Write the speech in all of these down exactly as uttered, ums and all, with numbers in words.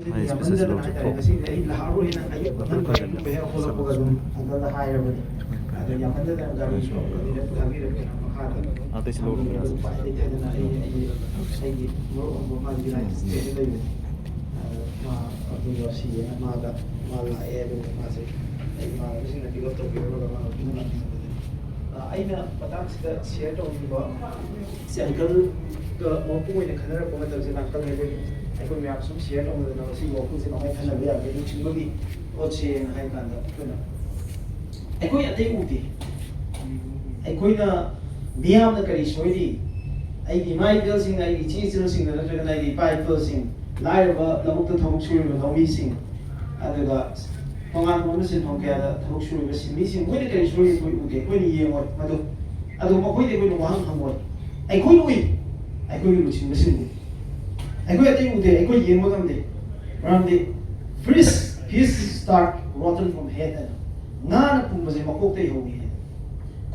ꯌꯥꯝꯃꯟꯗꯗꯅ ꯍꯥꯏꯇꯥꯔꯦ, ꯉꯁꯤꯗꯤ ꯑꯩ ꯂꯥꯛꯑꯔꯣꯏꯅ ꯑꯌꯨꯛ ꯉꯟꯇꯥ ꯇꯨꯝꯕ ꯍꯦꯛ ꯍꯧꯒꯠꯂꯛꯄꯒ ꯑꯗꯨꯝ ꯑꯗꯨꯗ ꯍꯥꯏꯔꯕꯅꯤ꯫ ꯑꯗꯣ ꯌꯥꯝꯃꯟꯗꯗꯅ ꯒꯥꯔꯤꯁꯨ ꯑꯗꯨꯗ ꯊꯥꯕꯤꯔꯛꯇꯅ ꯃꯈꯥꯗ ꯑꯥꯗꯩꯁꯨ ꯂꯧꯔꯨꯕ ꯌꯥꯗꯦ꯫ ꯎꯄꯥꯏ ꯂꯩꯇꯗꯅ ꯑꯩ ꯑꯩꯒꯤ ꯑꯩꯒꯤ ꯃꯔꯨꯞ ꯑꯃ ꯃꯥ ꯌꯨꯅꯥꯏꯇꯦꯗ ꯁ꯭ꯇꯦꯠꯇ ꯂꯩꯕꯅꯤ꯫ ꯑꯗꯣ ꯃꯥ ꯑꯗꯨꯒ ꯁꯤ ꯑꯩꯅ ꯃꯥꯗ ꯃꯥ ꯂꯥꯛꯑꯦ꯫ ꯑꯗꯨꯒ ꯃꯥꯁꯦ ꯑꯩ ꯏꯃꯥꯟꯅꯕꯁꯤꯡꯅ ꯄꯤꯛ ꯑꯞ ꯇꯧꯕꯤꯔꯒ ꯃꯥ ꯄꯨꯟꯅ ꯂꯥꯛꯃꯤꯟꯅꯕꯅꯤ꯫ ꯑ, ꯑꯩꯅ ꯃꯇꯥꯡꯁꯤꯗ ꯁꯤꯌꯔ ꯇꯧꯅꯤꯡꯕ ꯑꯪꯀꯜꯒ ꯃꯄꯨꯡ ꯑꯣꯏꯅ ꯈꯟꯅꯔꯛꯄ ꯃꯇꯝꯁꯤꯗ ꯑꯪꯀꯜ ꯍꯥꯏꯗꯤ ꯑꯩꯈꯣꯏ ꯃꯌꯥꯝ ꯁꯨꯝ ꯁꯤꯌꯔ ꯇꯧꯅꯗꯅ ꯃꯁꯤꯒꯤ ꯋꯥꯐꯝꯁꯦ ꯀꯃꯥꯏꯅ ꯈꯟꯅꯕ ꯌꯥꯒꯦ ꯂꯨꯆꯤꯡꯕꯒꯤ ꯄꯣꯠꯁꯦꯅ ꯍꯥꯏ ꯀꯥꯟꯗ ꯑꯩꯈꯣꯏꯅ ꯑꯩꯈꯣꯏ ꯑꯇꯩ ꯎꯗꯦ꯫ ꯑꯩꯈꯣꯏꯅ ꯃꯤꯌꯥꯝꯅ ꯀꯔꯤ ꯁꯣꯏꯔꯤ? ꯑꯩꯒꯤ ꯏꯃꯥ ꯏꯄꯦꯜꯁꯤꯡ, ꯑꯩꯒꯤ ꯏꯆꯦ ꯏꯆꯜꯁꯤꯡꯗ ꯅꯠꯇ꯭ꯔꯒꯅ ꯑꯩꯒꯤ ꯏꯄꯥ ꯏꯄꯨꯁꯤꯡ, ꯂꯥꯏꯔꯕ ꯂꯧꯕꯨꯛꯇ ꯊꯕꯛ ꯁꯨꯔꯤꯕ ꯂꯧꯃꯤꯁꯤꯡ, ꯑꯗꯨꯒ ꯇꯣꯉꯥꯟ ꯇꯣꯉꯥꯟꯕ ꯁꯤꯟꯐꯝ ꯀꯌꯥꯗ ꯊꯕꯛ ꯁꯨꯔꯤꯕ ꯁꯤꯟꯃꯤꯁꯤꯡ, ꯃꯣꯏꯅ ꯀꯔꯤ ꯁꯣꯏꯔꯤ ꯑꯩꯈꯣꯏ ꯎꯗꯦ, ꯑꯩꯈꯣꯏꯅ ꯌꯦꯡꯉꯣꯏ ꯃꯗꯨ꯫ ꯑꯗꯨ ꯃꯈꯣꯏꯗ ꯑꯩꯈꯣꯏꯅ ꯋꯥꯍꯪ ꯍꯪꯉꯣꯏ꯫ ꯑꯩꯈꯣꯏꯅ ꯎꯏ, ꯑꯩꯈꯣꯏꯒꯤ ꯂꯨꯆꯤꯡꯕꯁꯤꯡꯕꯨ꯫ ꯑꯩꯈꯣꯏ ꯑꯇꯩ ꯎꯗꯦ, ꯑꯩꯈꯣꯏ ꯌꯦꯡꯕ ꯉꯝꯗꯦ꯫ ꯃꯔꯝꯗꯤ fish, fish start rotten from head ꯍꯥꯏꯅ, ꯉꯥꯅ ꯄꯨꯝꯕꯁꯦ ꯃꯀꯣꯛꯇꯒꯤ ꯍꯧꯏ ꯍꯥꯏꯅ꯫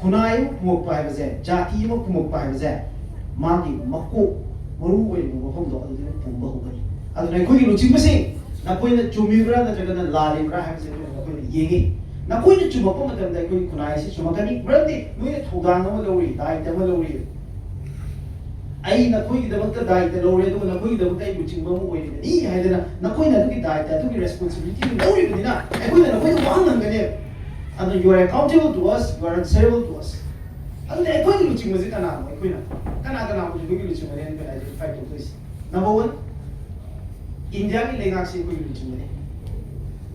ꯈꯨꯟꯅꯥꯏ ꯑꯃ ꯄꯨꯝꯃꯛꯄ ꯍꯥꯏꯕꯁꯦ, ꯖꯥꯇꯤ ꯑꯃ ꯄꯨꯝꯃꯛꯄ ꯍꯥꯏꯕꯁꯦ, ꯃꯥꯒꯤ ꯃꯀꯣꯛ, ꯃꯔꯨ ꯑꯣꯏꯔꯤꯕ ꯃꯐꯝꯗꯣ ꯑꯗꯨꯗꯒꯤ ꯄꯨꯝꯕ ꯍꯧꯒꯅꯤ꯫ ꯑꯗꯨꯅ ꯑꯩꯈꯣꯏꯒꯤ ꯂꯨꯆꯤꯡꯕꯁꯤꯡ, ꯅꯈꯣꯏꯅ ꯆꯨꯝꯃꯤꯕ꯭ꯔꯥ ꯅꯠꯇ꯭ꯔꯒꯅ ꯂꯥꯜꯂꯤꯕ꯭ꯔꯥ ꯍꯥꯏꯕꯁꯦ ꯑꯩꯈꯣꯏꯅ ꯌꯦꯡꯉꯤ꯫ ꯅꯈꯣꯏꯅ ꯆꯨꯝꯃꯛꯄ ꯃꯇꯝꯗ ꯑꯩꯈꯣꯏꯒꯤ ꯈꯨꯟꯅꯥꯏ ꯑꯁꯤ ꯆꯨꯝꯃꯛꯀꯅꯤ, ꯃꯔꯝꯗꯤ ꯅꯣꯏꯅ ꯊꯧꯗꯥꯡ ꯑꯃ ꯂꯧꯔꯤ, ꯗꯥꯌꯤꯠꯇ ꯑꯃ ꯂꯧꯔꯤ꯫ ꯑꯩ ꯅꯈꯣꯏꯒꯤꯗꯃꯛꯇ ꯗꯥꯌꯤꯠꯇ ꯂꯧꯔꯦ, ꯑꯗꯨꯒ ꯅꯈꯣꯏꯒꯤꯗꯃꯛꯇ ꯑꯩ ꯂꯨꯆꯤꯡꯕ ꯑꯃ ꯑꯣꯏꯔꯤꯕꯅꯤ ꯍꯥꯏꯗꯅ ꯅꯈꯣꯏꯅ ꯑꯗꯨꯒꯤ ꯗꯥꯌꯤꯠꯇ, ꯑꯗꯨꯒꯤ ꯔꯦꯁꯄꯣꯟꯁꯤꯕꯤꯂꯤꯇꯤ ꯂꯧꯔꯤꯕꯅꯤꯅ ꯑꯩꯈꯣꯏꯅ ꯅꯈꯣꯏꯗ ꯋꯥꯍꯪ ꯍꯪꯒꯅꯦꯕ꯫ ꯑꯗꯨꯅ you are accountable to us, you are answerable to us. ꯑꯗꯨꯅ ꯑꯩꯈꯣꯏꯒꯤ ꯂꯨꯆꯤꯡꯕꯁꯤ ꯀꯅꯥꯅꯣ? ꯑꯩꯈꯣꯏꯅ ꯀꯅꯥ ꯀꯅꯥꯕꯨ ꯑꯩꯈꯣꯏꯒꯤ ꯂꯨꯆꯤꯡꯕꯅꯦ ꯍꯥꯏꯅ ꯑꯩꯈꯣꯏꯅ identify ꯇꯧꯗꯣꯏꯁꯦ? Number one, ꯏꯟꯗꯤꯌꯥꯒꯤ ꯂꯩꯉꯥꯛꯁꯤ ꯑꯩꯈꯣꯏꯒꯤ ꯂꯨꯆꯤꯡꯕꯅꯤ꯫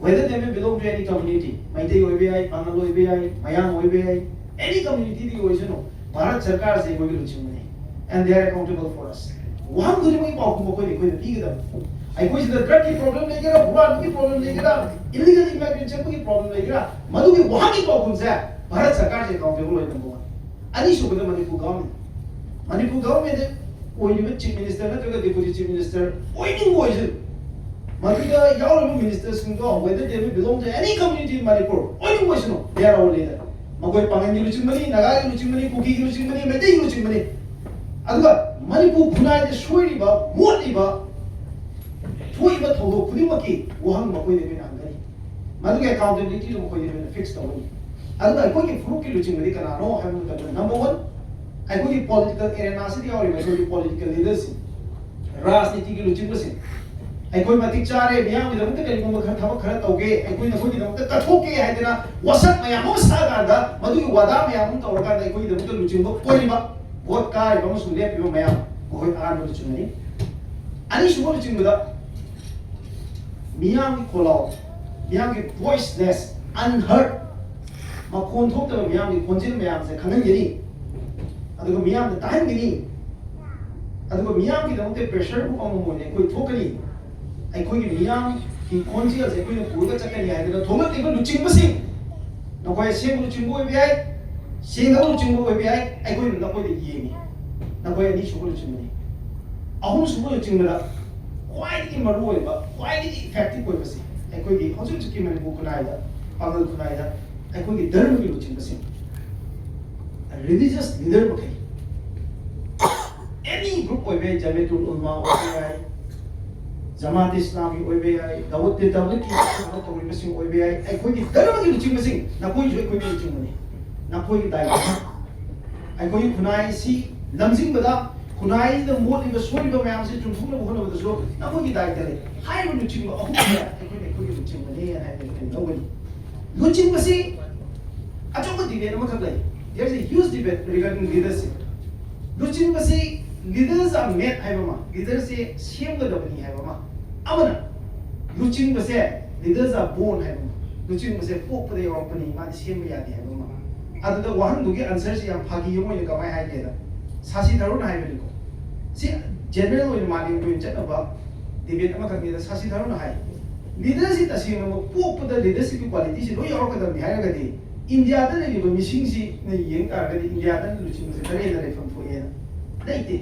Whether they may belong to any community, Meitei ꯑꯣꯏꯕ ꯌꯥꯏ, ꯄꯥꯉꯜ ꯑꯣꯏꯕ ꯌꯥꯏ, ꯃꯌꯥꯡ ꯑꯣꯏꯕ ꯌꯥꯏ, any communityꯗꯒꯤ ꯑꯣꯏꯁꯅꯨ, ꯚꯥꯔꯠ ꯁꯔꯀꯥꯔꯁꯦ ꯑꯩꯈꯣꯏꯒꯤ ꯂꯨꯆꯤꯡꯕꯅꯤ꯫ And they are accountable for us. ꯋꯥꯍꯪ ꯈꯨꯗꯤꯡꯃꯛꯀꯤ ꯄꯥꯎꯈꯨꯝ ꯃꯈꯣꯏꯅ ꯑꯩꯈꯣꯏꯗ ꯄꯤꯒꯗꯕꯅꯤ꯫ ꯑꯩꯈꯣꯏꯁꯤꯗ drugꯀꯤ problem ꯂꯩꯒꯦꯔꯥ, ꯍꯨꯔꯥꯟꯕꯒꯤ problem ꯂꯩꯒꯦꯔꯥ, illegal immigrant ꯆꯪꯕꯒꯤ problem ꯂꯩꯒꯦꯔꯥ, ꯃꯗꯨꯒꯤ ꯋꯥꯍꯪꯒꯤ ꯄꯥꯎꯈꯨꯝꯁꯦ ꯚꯥꯔꯠ ꯁꯔꯀꯥꯔꯁꯦ accountable ꯑꯣꯏ꯫ Number one꯫ ꯑꯅꯤꯁꯨꯕꯗ ꯃꯅꯤꯄꯨꯔ government꯫ ꯃꯅꯤꯄꯨꯔ government ꯑꯣꯏꯔꯤꯕ chief minister ꯅꯠꯇ꯭ꯔꯒ deputy chief minister ꯑꯣꯏꯅꯤꯡꯕ ꯑꯣꯏꯁꯅꯨ, ꯃꯗꯨꯗ ꯌꯥꯎꯔꯤꯕ ministerꯁꯤꯡꯗꯣ, whether they may belong to any community in Manipur, ꯑꯣꯏꯅꯤꯡꯕ ꯑꯣꯏꯁꯅꯨ, they are our leader꯫ ꯃꯈꯣꯏ ꯄꯥꯉꯜꯒꯤ ꯂꯨꯆꯤꯡꯕꯅꯤ, ꯅꯥꯒꯥꯒꯤ ꯂꯨꯆꯤꯡꯕꯅꯤ, ꯀꯨꯀꯤꯒꯤ ꯂꯨꯆꯤꯡꯕꯅꯤ, ꯃꯩꯇꯩꯒꯤ ꯂꯨꯆꯤꯡꯕꯅꯤ꯫ ꯑꯗꯨꯒ ꯃꯅꯤꯄꯨꯔ ꯈꯨꯟꯅꯥꯏꯗ ꯁꯣꯏꯔꯤꯕ, ꯃꯣꯠꯂꯤꯕ, ꯊꯣꯛꯏꯕ ꯊꯧꯗꯣꯛ ꯈꯨꯗꯤꯡꯃꯛꯀꯤ ꯋꯥꯍꯪ ꯃꯈꯣꯏꯗ ꯑꯩꯈꯣꯏꯅ ꯍꯪꯒꯅꯤ꯫ ꯃꯗꯨꯒꯤ ꯑꯦꯀꯥꯎꯟꯇꯦꯕꯤꯂꯤꯇꯤꯗꯨ ꯃꯈꯣꯏꯗ ꯑꯩꯈꯣꯏꯅ ꯐꯤꯛꯁ ꯇꯧꯒꯅꯤ꯫ ꯑꯗꯨꯒ ꯑꯩꯈꯣꯏꯒꯤ ꯐꯨꯔꯨꯞꯀꯤ ꯂꯨꯆꯤꯡꯕꯗꯤ ꯀꯅꯥꯅꯣ ꯍꯥꯏꯕ ꯃꯇꯝꯗ, ꯅꯝꯕꯔ ꯋꯥꯟ, ꯑꯩꯈꯣꯏꯒꯤ ꯄꯣꯂꯤꯇꯤꯀꯦꯜ ꯑꯦꯔꯦꯅꯥꯁꯤꯗ ꯌꯥꯎꯔꯤꯕ ꯑꯩꯈꯣꯏꯒꯤ ꯄꯣꯂꯤꯇꯤꯀꯦꯜ ꯂꯤꯗꯔꯁꯤꯡ, ꯔꯥꯖꯅꯤꯇꯤꯒꯤ ꯂꯨꯆꯤꯡꯕꯁꯤꯡ, ꯑꯩꯈꯣꯏ ꯃꯇꯤꯛ ꯆꯥꯔꯦ, ꯃꯤꯌꯥꯝꯒꯤꯗꯃꯛꯇ ꯀꯔꯤꯒꯨꯝꯕ ꯈꯔ ꯊꯕꯛ ꯈꯔ ꯇꯧꯒꯦ, ꯑꯩꯈꯣꯏ ꯅꯈꯣꯏꯒꯤꯗꯃꯛꯇ ꯀꯠꯊꯣꯛꯀꯦ ꯍꯥꯏꯗꯅ ꯋꯥꯁꯛ ꯃꯌꯥꯝ ꯑꯃ ꯁꯥꯀꯥꯟꯗ, ꯃꯗꯨꯒꯤ ꯋꯥꯗꯥ ꯃꯌꯥꯝ ꯑꯃ ꯇꯧꯔꯀꯥꯟꯗ ꯑꯩꯈꯣꯏꯒꯤꯗꯃꯛꯇ ꯂꯨꯆꯤꯡꯕ ꯑꯣꯏꯔꯤꯕ, ꯚꯣꯠ ꯀꯥꯔꯤꯕ ꯑꯃꯁꯨꯡ ꯂꯦꯞꯄꯤꯕ ꯃꯌꯥꯝ, ꯃꯈꯣꯏ ꯑꯍꯥꯟꯕ ꯂꯨꯆꯤꯡꯕꯅꯤ꯫ ꯑꯅꯤꯁꯨꯕ ꯂꯨꯆꯤꯡꯕꯗ ꯃꯤꯌꯥꯝꯒꯤ ꯈꯣꯜꯂꯥꯎ, ꯃꯤꯌꯥꯝꯒꯤ ꯚꯣꯏꯁꯂꯦꯁ, ꯑꯟꯍꯔꯠ, ꯃꯈꯣꯟ ꯊꯣꯛꯇꯕ ꯃꯤꯌꯥꯝꯒꯤ ꯈꯣꯟꯖꯦꯜ ꯃꯌꯥꯝꯁꯦ ꯈꯪꯍꯟꯒꯅꯤ, ꯑꯗꯨꯒ ꯃꯤꯌꯥꯝꯗ ꯇꯥꯍꯟꯒꯅꯤ, ꯑꯗꯨꯒ ꯃꯤꯌꯥꯝꯒꯤꯗꯃꯛꯇ ꯄ꯭ꯔꯦꯁꯔ ꯒ꯭ꯔꯨꯞ ꯑꯃ ꯑꯣꯏꯅ ꯑꯩꯈꯣꯏ ꯊꯣꯛꯀꯅꯤ꯫ ꯑꯩꯈꯣꯏꯒꯤ ꯃꯤꯌꯥꯝꯒꯤ ꯈꯣꯟꯖꯦꯜꯁꯦ ꯑꯩꯈꯣꯏꯅ ꯄꯨꯔꯒ ꯆꯠꯀꯅꯤ ꯍꯥꯏꯗꯅ ꯊꯣꯛꯂꯛꯂꯤꯕ ꯂꯨꯆꯤꯡꯕꯁꯤꯡ, ꯅꯈꯣꯏ ꯑꯁꯦꯡꯕ ꯂꯨꯆꯤꯡꯕ ꯑꯣꯏꯕ ꯌꯥꯏ, ꯁꯦꯡꯗꯕ ꯂꯨꯆꯤꯡꯕ ꯑꯣꯏꯕ ꯌꯥꯏ, ꯑꯩꯈꯣꯏꯅ ꯅꯈꯣꯏꯗ ꯌꯦꯡꯉꯤ꯫ ꯅꯈꯣꯏ ꯑꯅꯤꯁꯨꯕ ꯂꯨꯆꯤꯡꯕꯅꯤ꯫ ꯑꯍꯨꯝꯁꯨꯕ ꯂꯨꯆꯤꯡꯕꯗ ꯈ꯭ꯋꯥꯏꯗꯒꯤ ꯃꯔꯨꯑꯣꯏꯕ, ꯈ꯭ꯋꯥꯏꯗꯒꯤ ꯏꯐꯦꯛꯇꯤꯚ ꯑꯣꯏꯕꯁꯤ ꯑꯩꯈꯣꯏꯒꯤ ꯍꯧꯖꯤꯛ ꯍꯧꯖꯤꯛꯀꯤ ꯃꯅꯤꯄꯨꯔ ꯈꯨꯟꯅꯥꯏꯗ, ꯄꯥꯡꯒꯜ ꯈꯨꯟꯅꯥꯏꯗ ꯑꯩꯈꯣꯏꯒꯤ ꯙꯔꯃꯒꯤ ꯂꯨꯆꯤꯡꯕꯁꯤꯡ, ꯔꯤꯂꯤꯖꯤꯌꯁ ꯂꯤꯗꯔ ꯃꯈꯩ, ꯑꯦꯅꯤ ꯒ꯭ꯔꯨꯞ ꯑꯣꯏꯕ ꯌꯥꯏ, ꯖꯃꯤꯌꯥꯇꯨꯜ ꯎꯂꯃꯥ ꯑꯣꯏꯕ ꯌꯥꯏ, ꯖꯃꯥꯠ ꯏꯁꯂꯥꯃꯤ ꯑꯣꯏꯕ ꯌꯥꯏ, ꯗꯥꯋꯠ ꯏ ꯇꯕ꯭ꯂꯤꯒꯀꯤ ꯊꯕꯛ ꯇꯧꯔꯤꯕꯁꯤꯡ ꯑꯣꯏꯕ ꯌꯥꯏ, ꯑꯩꯈꯣꯏꯒꯤ ꯙꯔꯃꯒꯤ ꯂꯨꯆꯤꯡꯕꯁꯤꯡ, ꯅꯈꯣꯏꯁꯨ ꯑꯩꯈꯣꯏꯒꯤ ꯂꯨꯆꯤꯡꯕꯅꯤ꯫ ꯅꯈꯣꯏꯒꯤ ꯗꯥꯏꯇ, ꯑꯩꯈꯣꯏꯒꯤ ꯈꯨꯟꯅꯥꯏ ꯑꯁꯤ ꯂꯝꯖꯤꯡꯕꯗ, ꯈꯨꯟꯅꯥꯏꯁꯤꯗ ꯃꯣꯠꯂꯤꯕ ꯁꯣꯏꯔꯤꯕ ꯃꯌꯥꯝꯁꯤ ꯆꯨꯝꯊꯣꯛꯅꯕ ꯍꯣꯠꯅꯕꯗꯁꯨ ꯅꯈꯣꯏꯒꯤ ꯗꯥꯏꯇ ꯂꯩ꯫ ꯍꯥꯏꯔꯤꯕ ꯂꯨꯆꯤꯡꯕ ꯑꯍꯨꯝꯁꯤꯗ ꯑꯩꯈꯣꯏꯅ ꯑꯩꯈꯣꯏꯒꯤ ꯂꯨꯆꯤꯡꯕꯅꯤ ꯍꯥꯏꯅ ꯑꯩꯈꯣꯏꯅ ꯂꯧꯒꯅꯤ꯫ ꯂꯨꯆꯤꯡꯕꯁꯤ ꯑꯆꯧꯕ ꯗꯤꯕꯦꯠ ꯑꯃꯈꯛ ꯂꯩ꯫ There is a huge debate regarding leadership. ꯂꯨꯆꯤꯡꯕꯁꯤ, leaders are made ꯍꯥꯏꯕ ꯑꯃ, ꯂꯤꯗꯔꯁꯦ ꯁꯦꯝꯒꯗꯕꯅꯤ ꯍꯥꯏꯕ ꯑꯃ, ꯑꯃꯅ ꯂꯨꯆꯤꯡꯕꯁꯦ, leaders are born ꯍꯥꯏꯕ ꯑꯃ, ꯂꯨꯆꯤꯡꯕꯁꯦ ꯄꯣꯛꯄꯗ ꯌꯥꯎꯔꯛꯄꯅꯤ, ꯃꯥꯗꯤ ꯁꯦꯝꯕ ꯌꯥꯗꯦ ꯍꯥꯏꯕ ꯑꯃ꯫ ꯑꯗꯨꯗ ꯋꯥꯍꯪꯗꯨꯒꯤ ꯑꯟꯁꯔꯁꯤ ꯌꯥꯝ ꯐꯥꯒꯤ ꯑꯃ ꯑꯣꯏꯅ ꯀꯃꯥꯏꯅ ꯍꯥꯏꯒꯦꯗ, ꯁꯥꯁꯤ ꯊꯔꯨꯅ ꯍꯥꯏꯕꯅꯤꯀꯣ꯫ ꯁꯤ ꯖꯦꯅꯔꯦꯜ ꯑꯣꯏꯅ ꯃꯥꯂꯦꯝꯒꯤ ꯑꯣꯏꯅ ꯆꯠꯅꯕ ꯗꯤꯕꯦꯠ ꯑꯃꯈꯛꯅꯤꯗ꯫ ꯁꯥꯁꯤ ꯊꯔꯨꯅ ꯍꯥꯏ, ꯂꯤꯗꯔꯁꯤ ꯇꯁꯦꯡꯅꯃꯛ ꯄꯣꯛꯄꯗ ꯂꯤꯗꯔꯁꯤꯞꯀꯤ ꯀ꯭ꯋꯥꯂꯤꯇꯤꯁꯤ ꯂꯣꯏ ꯌꯥꯎꯔꯛꯀꯗꯕꯅꯤ ꯍꯥꯏꯔꯒꯗꯤ, ꯏꯟꯗꯤꯌꯥꯗ ꯂꯩꯔꯤꯕ ꯃꯤꯁꯤꯡꯁꯤꯅ ꯌꯦꯡ ꯇꯥꯔꯒꯗꯤ ꯏꯟꯗꯤꯌꯥꯗ ꯂꯨꯆꯤꯡꯕꯁꯦ ꯈꯔ ꯍꯦꯟꯅ ꯂꯩꯐꯝ ꯊꯣꯛꯑꯦꯅ ꯂꯩꯇꯦ꯫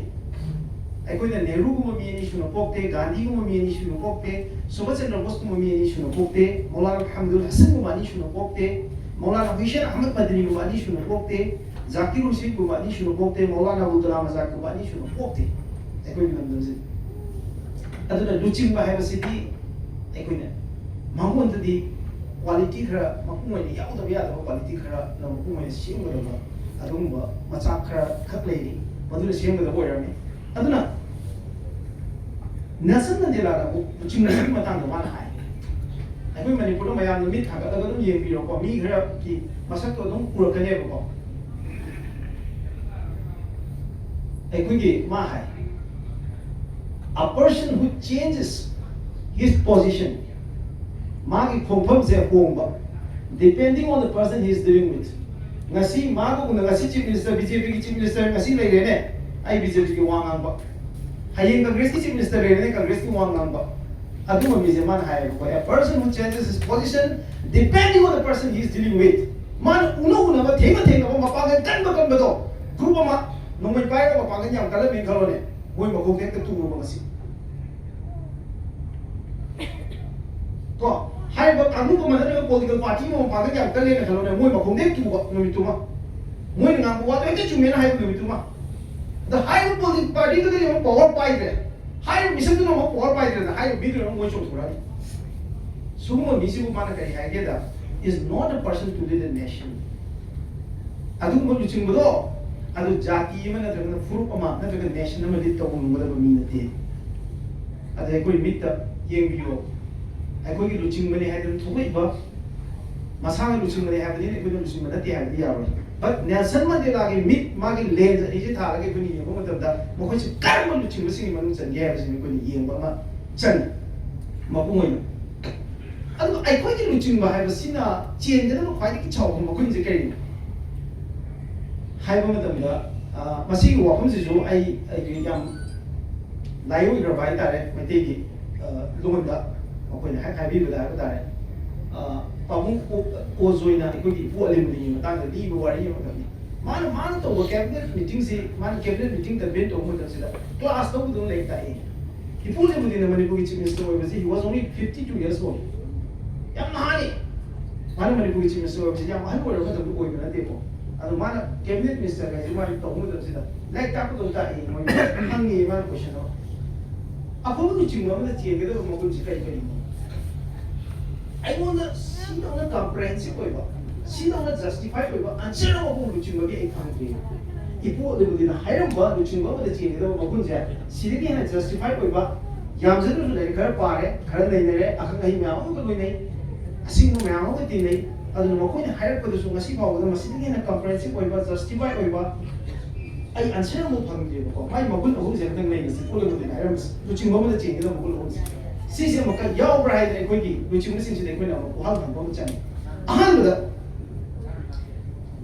ꯑꯩꯈꯣꯏꯅ ꯅꯦꯍꯔꯨꯒꯨꯝꯕ ꯃꯤ ꯑꯅꯤ ꯁꯨꯅ ꯄꯣꯛꯇꯦ, ꯒꯥꯟꯙꯤꯒꯨꯝꯕ ꯃꯤ ꯑꯅꯤ ꯁꯨꯅ ꯄꯣꯛꯇꯦ, ꯁꯨꯚꯥꯁ ꯆꯟꯗ꯭ꯔ ꯕꯣꯁꯀꯨꯝꯕ ꯃꯤ ꯑꯅꯤ ꯁꯨꯅ ꯄꯣꯛꯇꯦ, ꯃꯧꯂꯥꯅꯥ ꯃꯨꯍꯝꯃꯗꯨꯜ ꯍꯁꯟꯒꯨꯝꯕ ꯑꯅꯤ ꯁꯨꯅ ꯄꯣꯛꯇꯦ, ꯃꯧꯂꯥꯅꯥ ꯍꯨꯁꯦꯟ ꯑꯍꯃꯗ ꯃꯗꯅꯤꯒꯨꯝꯕ ꯑꯅꯤ ꯁꯨꯅ ꯄꯣꯛꯇꯦ, ꯖꯥꯀꯤꯔ ꯍꯨꯁꯦꯟꯒꯨꯝꯕ ꯑꯅꯤ ꯁꯨꯅ ꯄꯣꯛꯇꯦ, ꯃꯧꯂꯥꯅꯥ ꯑꯕꯨꯜ ꯀꯂꯥꯝ ꯑꯖꯥꯗꯀꯨꯝꯕ ꯑꯅꯤ ꯁꯨꯅ ꯄꯣꯛꯇꯦ ꯑꯩꯈꯣꯏꯒꯤ ꯂꯝꯗꯝꯁꯤꯗ꯫ ꯑꯗꯨꯅ ꯂꯨꯆꯤꯡꯕ ꯍꯥꯏꯕꯁꯤꯗꯤ ꯑꯩꯈꯣꯏꯅ ꯃꯉꯣꯟꯗꯗꯤ quality ꯈꯔ, ꯃꯄꯨꯡ ꯑꯣꯏꯅ ꯌꯥꯎꯗꯕ ꯌꯥꯗꯕ quality ꯈꯔ ꯃꯄꯨꯡ ꯑꯣꯏꯅ ꯁꯦꯝꯒꯗꯕ ꯑꯗꯨꯒꯨꯝꯕ ꯃꯆꯥꯛ ꯈꯔ ꯈꯛ ꯂꯩꯔꯤ, ꯃꯗꯨꯅ ꯁꯦꯝꯒꯗꯕ ꯑꯣꯏꯔꯝꯃꯤ꯫ ꯑꯗꯨꯅ ꯅꯦꯜꯁꯟ ꯃꯟꯗꯦꯂꯥꯅ ꯑꯃꯨꯛ ꯂꯨꯆꯤꯡꯕꯒꯤ ꯃꯇꯥꯡꯗ ꯃꯥꯅ ꯍꯥꯏ, ꯑꯩꯈꯣꯏ ꯃꯅꯤꯄꯨꯔꯗ ꯃꯌꯥꯝꯅ ꯃꯤꯠ ꯊꯥꯡꯒꯠꯂꯒ ꯑꯗꯨꯝ ꯌꯦꯡꯕꯤꯔꯣꯀꯣ, ꯃꯤ ꯈꯔꯒꯤ ꯃꯁꯛꯇꯣ ꯑꯗꯨꯝ ꯎꯔꯛꯀꯅꯦꯕꯀꯣ꯫ ꯑꯩꯈꯣꯏꯒꯤ ꯃꯥ ꯍꯥꯏ, "A person who changes his position", ꯃꯥꯒꯤ ꯈꯣꯡꯐꯝꯁꯦ ꯍꯣꯡꯕ, "depending on the person he is dealing with". ꯉꯁꯤ ꯃꯥꯒꯨꯝꯅ, ꯉꯁꯤ Chief Minister, BJPꯒꯤ Chief Minister ꯉꯁꯤ ꯂꯩꯔꯦꯅꯦ, ꯑꯩ BJPꯒꯤ ꯋꯥ ꯉꯥꯡꯕ, ꯍꯌꯦꯡ Congressꯀꯤ Chief Minister ꯂꯩꯔꯦꯅꯦ, Congressꯀꯤ ꯋꯥ ꯉꯥꯡꯕ꯫ ꯑꯗꯨꯒꯨꯝꯕ ꯃꯤꯁꯦ ꯃꯥꯅ ꯍꯥꯏꯌꯦꯕꯀꯣ, "A person who changes his position depending on the person he is dealing with"꯫ ꯃꯥꯅ ꯎꯅ ꯎꯅꯕ, ꯊꯦꯡꯅ ꯊꯦꯡꯅꯕ, ꯃꯄꯥꯡꯒꯜ ꯀꯟꯕ ꯀꯟꯕꯗꯣ, group ꯑꯃ ꯅꯣꯡꯃꯩ ꯄꯥꯏꯔꯒ ꯃꯄꯥꯡꯒꯜ ꯌꯥꯝ ꯀꯜꯂꯝꯃꯦꯅ ꯈꯜꯂꯣꯅꯦ, ꯃꯣꯏ ꯃꯈꯣꯡ ꯍꯦꯛꯇ ꯇꯨꯔꯕ ꯉꯁꯤ꯫ ꯀꯣ, ꯍꯥꯏꯔꯤꯕ ꯀꯥꯡꯂꯨꯞ ꯑꯃ ꯅꯠꯇ꯭ꯔꯒ political party ꯑꯃ ꯃꯄꯥꯡꯒꯜ ꯌꯥꯝ ꯀꯜꯂꯦꯅ ꯈꯜꯂꯣꯅꯦ, ꯃꯣꯏ ꯃꯈꯣꯡꯗ ꯍꯦꯛ ꯇꯨꯕ ꯅꯨꯃꯤꯠꯇꯨꯃ, ꯃꯣꯏꯅ ꯉꯥꯡꯕ ꯋꯥꯗꯣ ꯍꯦꯛꯇ ꯆꯨꯝꯃꯦꯅ ꯍꯥꯏꯕ ꯅꯨꯃꯤꯠꯇꯨꯃ꯫ ꯑꯗ ꯍꯥꯏꯔꯤꯕ political partyꯗꯨꯗꯤ ꯑꯃꯨꯛ power ꯄꯥꯏꯗ꯭ꯔꯦ, ꯍꯥꯏꯔꯤꯕ ꯃꯤꯁꯛꯇꯨꯅ ꯑꯃꯨꯛ power ꯄꯥꯏꯗ꯭ꯔꯦꯅ ꯍꯥꯏꯔꯤꯕ ꯃꯤꯗꯨꯅ ꯑꯃꯨꯛ ꯃꯣꯏ ꯆꯣꯡꯊꯣꯔꯛꯑꯅꯤ꯫ ꯁꯤꯒꯨꯝꯕ ꯃꯤꯁꯤꯕꯨ ꯃꯥꯅ ꯀꯔꯤ ꯍꯥꯏꯒꯦꯗ, "is not a person to lead a nation"꯫ ꯑꯗꯨꯒꯨꯝꯕ ꯂꯨꯆꯤꯡꯕꯗꯣ, ꯑꯗꯨ ꯖꯥꯇꯤ ꯑꯃ ꯅꯠꯇ꯭ꯔꯒꯅ ꯐꯨꯔꯨꯞ ꯑꯃ ꯅꯠꯇ꯭ꯔꯒ nation ꯑꯃ lead ꯇꯧꯕ ꯉꯝꯒꯗꯕ ꯃꯤ ꯅꯠꯇꯦ꯫ ꯑꯗ ꯑꯩꯈꯣꯏ ꯃꯤꯠꯇ ꯌꯦꯡꯕꯤꯌꯨ, ꯑꯩꯈꯣꯏꯒꯤ ꯂꯨꯆꯤꯡꯕꯅꯤ ꯍꯥꯏꯗꯅ ꯊꯣꯛꯂꯛꯏꯕ, ꯃꯁꯥꯅ ꯂꯨꯆꯤꯡꯕꯅꯤ ꯍꯥꯏꯕꯅꯤꯅ ꯑꯩꯈꯣꯏꯅ ꯂꯨꯆꯤꯡꯕ ꯅꯠꯇꯦ ꯍꯥꯏꯕꯗꯤ ꯌꯥꯔꯣꯏ꯫ But ꯅꯦꯜꯁꯟ ꯃꯟꯗꯦꯂꯥꯒꯤ ꯃꯤꯠ, ꯃꯥꯒꯤ lens ꯑꯅꯤꯁꯤ ꯊꯥꯜꯂꯒ ꯑꯩꯈꯣꯏꯅ ꯌꯦꯡꯕ ꯃꯇꯝꯗ ꯃꯈꯣꯏꯁꯤ ꯀꯔꯝꯕ ꯂꯨꯆꯤꯡꯕꯁꯤꯡꯒꯤ ꯃꯅꯨꯡ ꯆꯟꯒꯦ ꯍꯥꯏꯕꯁꯤ ꯑꯩꯈꯣꯏꯅ ꯌꯦꯡꯕ ꯑꯃ ꯆꯪꯉꯤ, ꯃꯄꯨꯡ ꯑꯣꯏꯅ꯫ ꯑꯗꯨꯒ ꯑꯩꯈꯣꯏꯒꯤ ꯂꯨꯆꯤꯡꯕ ꯍꯥꯏꯕꯁꯤꯅ ꯆꯦꯟꯒꯗꯕ ꯈ꯭ꯋꯥꯏꯗꯒꯤ ꯆꯥꯎꯕ ꯃꯒꯨꯟꯁꯦ ꯀꯔꯤꯅꯣ ꯍꯥꯏꯕ ꯃꯇꯝꯗ, ꯑ, ꯃꯁꯤꯒꯤ ꯋꯥꯐꯝꯁꯤꯁꯨ ꯑꯩ, ꯑꯩꯒꯤ ꯌꯥꯝ ꯂꯥꯏꯑꯣꯏꯈ꯭ꯔꯕ ꯍꯥꯏꯇꯥꯔꯦ, ꯃꯩꯇꯩꯒꯤ, ꯑ, ꯂꯣꯟꯗ ꯃꯈꯣꯏꯅ ꯍꯦꯛ ꯍꯥꯏꯕꯤꯕꯗ ꯍꯥꯏꯕ ꯇꯥꯔꯦ, ꯑ, ꯄꯥꯕꯨꯡ ꯑꯣ-, ꯑꯣꯖꯣꯏꯅ ꯑꯩꯈꯣꯏꯒꯤ ꯏꯄꯨ ꯑꯂꯤꯃꯨꯗꯤꯟꯒꯤ ꯃꯇꯥꯡꯗ ꯂꯤꯕ ꯋꯥꯔꯤ ꯑꯃꯈꯛꯅꯤ꯫ ꯃꯥꯅ, ꯃꯥꯅ ꯇꯧꯕ cabinet meetingꯁꯤ, ꯃꯥꯅ cabinet meeting convene ꯇꯧꯕ ꯃꯇꯝꯁꯤꯗ class ꯂꯧꯕꯗꯧꯅ ꯂꯥꯏꯔꯤꯛ ꯇꯥꯛꯏ꯫ ꯏꯄꯨ ꯑꯂꯤꯃꯨꯗꯤꯟꯅ ꯃꯅꯤꯄꯨꯔꯒꯤ Chief Minister ꯑꯣꯏꯕꯁꯤ, he was only fifty two years old꯫ ꯌꯥꯝ ꯅꯍꯥꯅꯤ꯫ ꯃꯥꯅ ꯃꯅꯤꯄꯨꯔꯒꯤ Chief Minister ꯑꯣꯏꯕꯁꯤ ꯌꯥꯝ ꯑꯍꯜ ꯑꯣꯏꯔꯕ ꯃꯇꯝꯗ ꯑꯣꯏꯕ ꯅꯠꯇꯦꯀꯣ꯫ ꯑꯗꯣ ꯃꯥꯅ cabinet minister ꯍꯥꯏꯁꯦ ꯃꯥꯅ ꯇꯧꯕ ꯃꯇꯝꯁꯤꯗ ꯂꯥꯏꯔꯤꯛ ꯇꯥꯛꯄꯗꯧꯅ ꯇꯥꯛꯏ, ꯃꯣꯏꯅ ꯍꯪꯉꯤ ꯃꯥꯅ question ꯑꯃ꯫ ꯑꯐꯕ ꯂꯨꯆꯤꯡꯕ ꯑꯃꯅ ꯆꯦꯟꯒꯗꯕ ꯃꯒꯨꯟꯁꯤ ꯀꯔꯤ ꯀꯔꯤꯅꯣ? ꯑꯩꯉꯣꯟꯗ ꯁꯤꯗꯧꯅ ꯀꯝꯄ꯭ꯔꯦꯍꯦꯟꯁꯤꯞ ꯑꯣꯏꯕ, ꯁꯤꯗꯧꯅ ꯖꯁꯇꯤꯐꯥꯏ ꯑꯣꯏꯕ ꯑꯟꯁꯔ ꯑꯃꯐꯥꯎ ꯂꯨꯆꯤꯡꯕꯒꯤ ꯑꯩ ꯐꯪꯗ꯭ꯔꯤ꯫ ꯏꯄꯨ ꯑꯗꯨꯕꯨꯗꯤꯅ ꯍꯥꯏꯔꯝꯕ ꯂꯨꯆꯤꯡꯕ ꯑꯃꯗ ꯆꯦꯟꯒꯗꯕ ꯃꯒꯨꯟꯁꯦ ꯁꯤꯗꯒꯤ ꯍꯦꯟꯅ ꯖꯁꯇꯤꯐꯥꯏ ꯑꯣꯏꯕ, ꯌꯥꯝꯖꯗ꯭ꯔꯁꯨ ꯂꯥꯏꯔꯤꯛ ꯈꯔ ꯄꯥꯔꯦ, ꯈꯔ ꯅꯩꯅꯔꯦ, ꯑꯈꯪ ꯑꯍꯩ ꯃꯌꯥꯝ ꯑꯃꯒ ꯂꯣꯏꯅꯩ, ꯑꯁꯤꯡꯕ ꯃꯌꯥꯝ ꯑꯃꯒ ꯇꯤꯟꯅꯩ꯫ ꯑꯗꯨꯅ ꯃꯈꯣꯏꯅ ꯍꯥꯏꯔꯛꯄꯗꯁꯨ ꯉꯁꯤ ꯐꯥꯎꯕꯗ ꯃꯁꯤꯗꯒꯤ ꯍꯦꯟꯅ ꯀꯝꯄ꯭ꯔꯦꯍꯦꯟꯁꯤꯞ ꯑꯣꯏꯕ, ꯖꯁꯇꯤꯐꯥꯏ ꯑꯣꯏꯕ ꯑꯩ ꯑꯟꯁꯔ ꯑꯃꯨꯛ ꯐꯪꯗ꯭ꯔꯤꯕꯀꯣ꯫ ꯃꯥꯏ ꯃꯒꯨꯟ ꯑꯍꯨꯝꯁꯦ ꯑꯝꯇꯪ ꯂꯩꯔꯤꯁꯦ, ꯄꯨꯝꯅꯃꯛꯇ ꯍꯥꯏꯔꯝꯕꯁꯦ, ꯂꯨꯆꯤꯡꯕ ꯑꯃꯗ ꯆꯦꯟꯒꯗꯕ ꯃꯒꯨꯟ ꯑꯍꯨꯝꯁꯦ꯫ ꯁꯤꯁꯦ ꯑꯃꯨꯛꯀ ꯌꯥꯎꯕ꯭ꯔꯥ ꯍꯥꯏꯗꯅ ꯑꯩꯈꯣꯏꯒꯤ ꯂꯨꯆꯤꯡꯕꯁꯤꯡꯁꯤꯗ ꯑꯩꯈꯣꯏꯅ ꯑꯃꯨꯛ ꯋꯥꯍꯪ ꯍꯪꯕ ꯑꯃ ꯆꯪꯉꯤ꯫ ꯑꯍꯥꯟꯕꯗ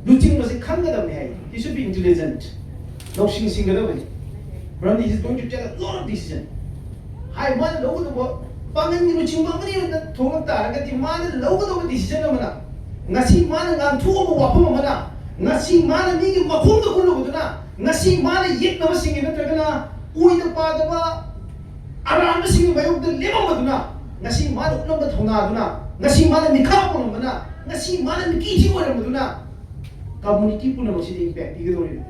ꯂꯨꯆꯤꯡꯕꯁꯤ ꯈꯪꯒꯗꯕꯅꯤ ꯍꯥꯏ, he should be intelligent, ꯂꯧꯁꯤꯡ ꯁꯤꯡꯒꯗꯕꯅꯤ꯫ ꯃꯔꯝꯗꯤ he is going to take a lot of decision. ꯍꯥꯏ, ꯃꯥꯅ ꯂꯧꯒꯗꯧꯕ, ꯄꯥꯡꯒꯜꯒꯤ ꯂꯨꯆꯤꯡꯕ ꯑꯃꯅꯤ ꯑꯣꯏꯅ ꯊꯣꯛꯂꯛ ꯇꯥꯔꯒꯗꯤ ꯃꯥꯅ ꯂꯧꯒꯗꯧꯕ decision ꯑꯃꯅ, ꯉꯁꯤ ꯃꯥꯅ ꯉꯥꯡꯊꯣꯛꯑꯕ ꯋꯥꯐꯝ ꯑꯃꯅ, ꯉꯁꯤ ꯃꯥꯅ ꯃꯤꯒꯤ ꯃꯈꯣꯡꯗ ꯀꯨꯜꯂꯨꯕꯗꯨꯅ, ꯉꯁꯤ ꯃꯥꯅ ꯌꯦꯛꯅꯕꯁꯤꯡꯒꯤ ꯅꯠꯇ꯭ꯔꯒꯅ ꯑꯣꯏꯗ ꯄꯥꯗꯕ ꯑꯔꯥꯟꯕꯁꯤꯡꯒꯤ ꯃꯥꯌꯣꯛꯇ ꯂꯦꯞꯄꯝꯕꯗꯨꯅ, ꯉꯁꯤ ꯃꯥꯅ ꯎꯠꯂꯝꯕ ꯊꯧꯅꯥꯗꯨꯅ, ꯉꯁꯤ ꯃꯥꯅ ꯃꯤꯈꯥ ꯄꯣꯜꯂꯝꯕꯅ, ꯉꯁꯤ ꯃꯥꯅ ꯃꯤꯀꯤ ꯊꯤ ꯑꯣꯏꯔꯝꯕꯗꯨꯅ, community ꯄꯨꯝꯅꯃꯛꯁꯤꯗ impact ꯄꯤꯒꯗꯧꯔꯤꯕꯅꯤ꯫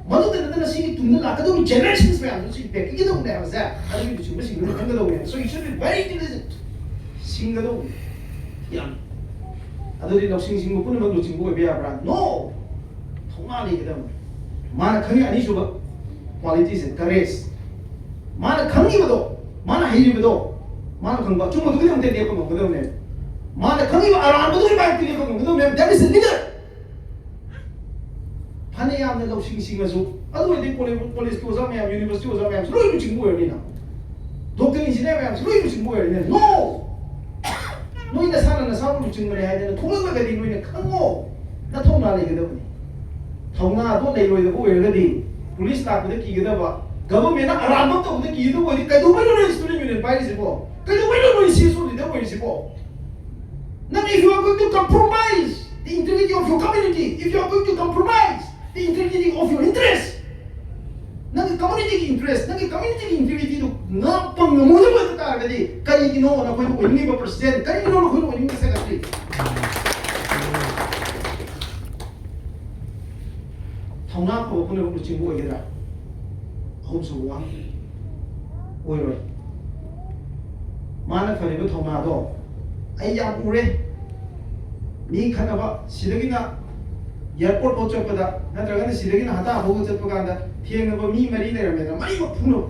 ꯃꯗꯨꯗ ꯅꯠꯇꯅ ꯁꯤꯒꯤ ꯇꯨꯡꯗ ꯂꯥꯛꯀꯗꯧꯔꯤꯕ generations ꯃꯌꯥꯝꯗꯨꯁꯨ impact ꯄꯤꯒꯗꯧꯕꯅꯦ ꯍꯥꯏꯕꯁꯦ ꯑꯗꯨꯒꯤ ꯂꯨꯆꯤꯡꯕꯁꯤꯡꯗꯨꯅ ꯈꯪꯒꯗꯧꯕꯅꯦ꯫ So you should be very intelligent. ꯁꯤꯡꯒꯗꯧꯕꯅꯤ ꯌꯥꯝ꯫ ꯑꯗꯨꯗꯤ ꯂꯧꯁꯤꯡ ꯁꯤꯡꯕ ꯄꯨꯝꯅꯃꯛ ꯂꯨꯆꯤꯡꯕ ꯑꯣꯏꯕ ꯌꯥꯕ꯭ꯔꯥ? No! ꯊꯧꯅꯥ ꯂꯩꯒꯗꯕꯅꯤ꯫ ꯃꯥꯅ ꯈꯪꯉꯤ ꯑꯅꯤꯁꯨꯕ qualityꯁꯦ, courage꯫ ꯃꯥꯅ ꯈꯪꯉꯤꯕꯗꯣ, ꯃꯥꯅ ꯍꯩꯔꯤꯕꯗꯣ, ꯃꯥꯅ ꯈꯪꯕ ꯑꯆꯨꯝꯕꯗꯨꯒꯤꯗꯃꯛꯇ ꯂꯦꯞꯄ ꯉꯝꯒꯗꯕꯅꯦꯕ꯫ ꯃꯥꯅ ꯈꯪꯉꯤꯕ ꯑꯔꯥꯟꯕꯗꯨꯒꯤ ꯃꯥꯌꯣꯛꯇ ꯂꯦꯞꯄ ꯉꯝꯒꯗꯕꯅꯦꯕ꯫ That is a leader. ꯐꯅ ꯌꯥꯝꯅ ꯂꯧꯁꯤꯡ ꯁꯤꯡꯉꯁꯨ, ꯑꯗꯨ ꯑꯣꯏꯔꯗꯤ ꯀꯣꯂꯦꯖ, ꯀꯣꯂꯦꯖꯀꯤ ꯑꯣꯖꯥ ꯃꯌꯥꯝ, ꯌꯨꯅꯤꯚꯔꯁꯤꯇꯤ ꯑꯣꯖꯥ ꯃꯌꯥꯝꯁꯨ ꯂꯣꯏ ꯂꯨꯆꯤꯡꯕ ꯑꯣꯏꯔꯅꯤꯅ, ꯗꯣꯛꯇꯔ, ꯏꯟꯖꯤꯅꯤꯌꯥꯔ ꯃꯌꯥꯝꯁꯨ ꯂꯣꯏ ꯂꯨꯆꯤꯡꯕ ꯑꯣꯏꯔꯅꯤꯅ꯫ No! ꯅꯣꯏ ꯅꯁꯥꯅ ꯅꯁꯥꯕꯨ ꯂꯨꯆꯤꯡꯕꯅꯤ ꯍꯥꯏꯗꯅ ꯊꯣꯛꯂꯛꯂꯒꯗꯤ ꯅꯣꯏꯅ ꯈꯪꯉꯣ, ꯅꯊꯧꯅꯥ ꯂꯩꯒꯗꯕꯅꯤ꯫ ꯊꯧꯅꯥꯗꯣ ꯂꯩꯔꯣꯏꯗꯕ ꯑꯣꯏꯔꯒꯗꯤ, ꯄꯨꯂꯤꯁ ꯂꯥꯛꯄꯗ ꯀꯤꯒꯗꯕ, ꯒꯚꯔꯟꯃꯦꯟꯅ ꯑꯔꯥꯟꯕ ꯇꯧꯕꯗ ꯀꯤꯒꯗꯕ ꯑꯣꯏꯔꯗꯤ ꯀꯩꯗꯧꯕꯩꯅꯣ ꯅꯣꯏ ꯁ꯭ꯇꯨꯗꯦꯟ ꯌꯨꯅꯤꯌꯟ ꯄꯥꯏꯔꯤꯁꯤꯕꯣ? ꯀꯩꯗꯧꯕꯩꯅꯣ ꯅꯣꯏ ꯁꯤ ꯑꯦꯁ ꯑꯣ ꯂꯤꯗꯔ ꯑꯣꯏꯔꯤꯁꯤꯕꯣ? ꯅꯪ, if you are going to compromise the integrity of your community, if you are going to compromise the integrity of your interest, ꯅꯪꯒꯤ communityꯒꯤ interest, ꯅꯪꯒꯤ communityꯒꯤ integrityꯗꯨ ꯉꯥꯛꯄ ꯉꯝꯃꯣꯏꯗꯕ ꯑꯣꯏꯕ ꯇꯥꯔꯒꯗꯤ, ꯀꯔꯤꯒꯤꯅꯣ ꯅꯈꯣꯏꯅ ꯑꯣꯏꯅꯤꯡꯉꯤꯕ president, ꯀꯔꯤꯒꯤꯅꯣ ꯅꯈꯣꯏꯅ ꯑꯣꯏꯅꯤꯡꯉꯤꯕ secretary? ꯊꯧꯅꯥ ꯐꯕ ꯄꯨꯝꯅꯃꯛ ꯂꯨꯆꯤꯡꯕ ꯑꯣꯏꯒꯗ꯭ꯔꯥ? ꯑꯍꯨꯝꯁꯨꯕ ꯋꯥꯍꯪ, ꯑꯣꯏꯔꯣꯏ꯫ ꯃꯥꯅ ꯐꯔꯤꯕ ꯊꯧꯅꯥꯗꯣ ꯑꯩ ꯌꯥꯝ ꯎꯔꯦ꯫ ꯃꯤ ꯈꯠꯅꯕ, ꯁꯤꯗꯒꯤꯅ airport ꯐꯥꯎ ꯆꯠꯄꯗ, ꯅꯠꯇ꯭ꯔꯒꯅ ꯁꯤꯗꯒꯤꯅ ꯍꯇꯥ ꯐꯥꯎꯕ ꯆꯠꯄ ꯀꯥꯟꯗ ꯊꯦꯡꯅꯕ ꯃꯤ ꯃꯔꯤ ꯂꯩꯔꯝꯃꯦꯗꯅ, ꯃꯔꯤꯃꯛ ꯐꯨꯅꯕ꯫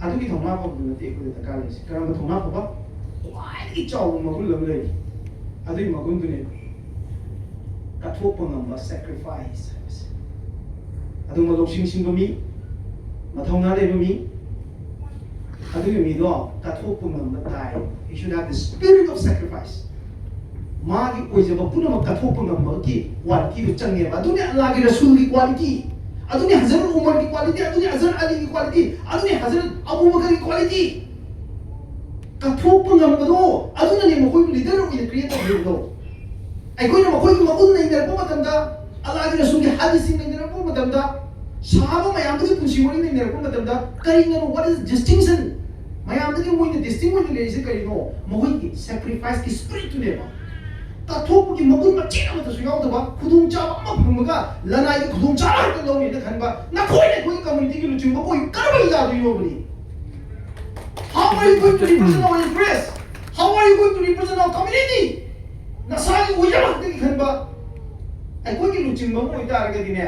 ꯑꯗꯨꯒꯤ ꯊꯧꯅꯥ ꯐꯕꯗꯨ ꯅꯠꯇꯦ ꯑꯩꯈꯣꯏꯗ ꯗꯔꯀꯥꯔ ꯂꯩꯔꯤꯁꯦ꯫ ꯀꯔꯝꯕ ꯊꯧꯅꯥ ꯐꯕ? ꯈ꯭ꯋꯥꯏꯗꯒꯤ ꯆꯥꯎꯕ ꯃꯒꯨꯟ ꯑꯃ ꯂꯩꯔꯤ꯫ ꯑꯗꯨꯒꯤ ꯃꯒꯨꯟꯗꯨꯅꯦ ꯀꯠꯊꯣꯛꯄ ꯉꯝꯕ, sacrifice ꯍꯥꯏꯕꯁꯦ꯫ ꯑꯗꯨꯒꯨꯝꯕ ꯂꯧꯁꯤꯡ ꯁꯤꯡꯕ ꯃꯤ, ꯃꯊꯧꯅꯥ ꯂꯩꯕ ꯃꯤ, ꯑꯗꯨꯒꯤ ꯃꯤꯗꯣ ꯀꯠꯊꯣꯛꯄ ꯉꯝꯕ ꯇꯥꯏ꯫ He should have the spirit of sacrifice. ꯃꯥꯒꯤ ꯑꯣꯏꯖꯕ ꯄꯨꯝꯅꯃꯛ ꯀꯠꯊꯣꯛꯄ ꯉꯝꯕꯒꯤ qualityꯗꯨ ꯆꯪꯉꯦꯕ꯫ ꯑꯗꯨꯅꯤ ꯑꯜꯂꯥꯒꯤ ꯔꯁꯨꯜꯒꯤ quality, ꯑꯗꯨꯅꯤ ꯍꯖꯔꯠ ꯎꯃꯔꯒꯤ quality, ꯑꯗꯨꯅꯤ ꯍꯖꯔꯠ ꯑꯂꯤꯒꯤ quality, ꯑꯗꯨꯅꯤ ꯍꯖꯔꯠ ꯑꯕꯨ ꯕꯀꯔꯒꯤ quality꯫ ꯀꯠꯊꯣꯛꯄ ꯉꯝꯕꯗꯣ, ꯑꯗꯨꯅꯅꯦ ꯃꯈꯣꯏꯕꯨ leader ꯑꯣꯏꯅ create ꯇꯧꯕꯤꯕꯗꯣ꯫ ꯑꯩꯈꯣꯏꯅ ꯃꯈꯣꯏꯒꯤ ꯃꯒꯨꯟ ꯅꯩꯅꯔꯛꯄ ꯃꯇꯝꯗ, ꯑꯜꯂꯥꯒꯤ ꯔꯁꯨꯜꯒꯤ ꯍꯗꯤꯁꯁꯤꯡ ꯅꯩꯅꯔꯛꯄ ꯃꯇꯝꯗ, ꯁꯍꯥꯕ ꯃꯌꯥꯝꯗꯨꯒꯤ ꯄꯨꯟꯁꯤ ꯋꯥꯔꯤ ꯅꯩꯅꯔꯛꯄ ꯃꯇꯝꯗ, ꯀꯔꯤꯅꯣ, what is distinction? ꯃꯌꯥꯝꯗꯒꯤ ꯃꯣꯏꯅ distinct ꯑꯣꯏꯅ ꯂꯩꯔꯤꯁꯦ ꯀꯔꯤꯅꯣ? ꯃꯈꯣꯏꯒꯤ sacrificeꯀꯤ spiritꯇꯨꯅꯦꯕ꯫ ꯀꯠꯊꯣꯛꯄꯒꯤ ꯃꯒꯨꯟ ꯃꯆꯦꯠ ꯑꯃꯠꯇꯁꯨ ꯌꯥꯎꯗꯕ, ꯈꯨꯗꯣꯡꯆꯥꯕ ꯑꯃ ꯐꯪꯕꯒ ꯂꯅꯥꯏꯒꯤ ꯈꯨꯗꯣꯡꯆꯥꯕ ꯉꯥꯛꯇ ꯂꯧꯔꯦꯅ ꯈꯟꯕ, ꯅꯈꯣꯏꯅ ꯑꯩꯈꯣꯏꯒꯤ communityꯒꯤ ꯂꯨꯆꯤꯡꯕ ꯑꯣꯏ ꯀꯔꯝꯕ ꯌꯥꯗꯣꯏꯅꯣꯕꯅꯤ? How are you going to represent our interest? How are you going to represent our community? ꯅꯁꯥꯒꯤ ꯑꯣꯏꯖꯕ ꯈꯛꯇꯒꯤ ꯈꯟꯕ, ꯑꯩꯈꯣꯏꯒꯤ ꯂꯨꯆꯤꯡꯕ ꯑꯃ ꯑꯣꯏꯇꯥꯔꯒꯗꯤꯅꯦ,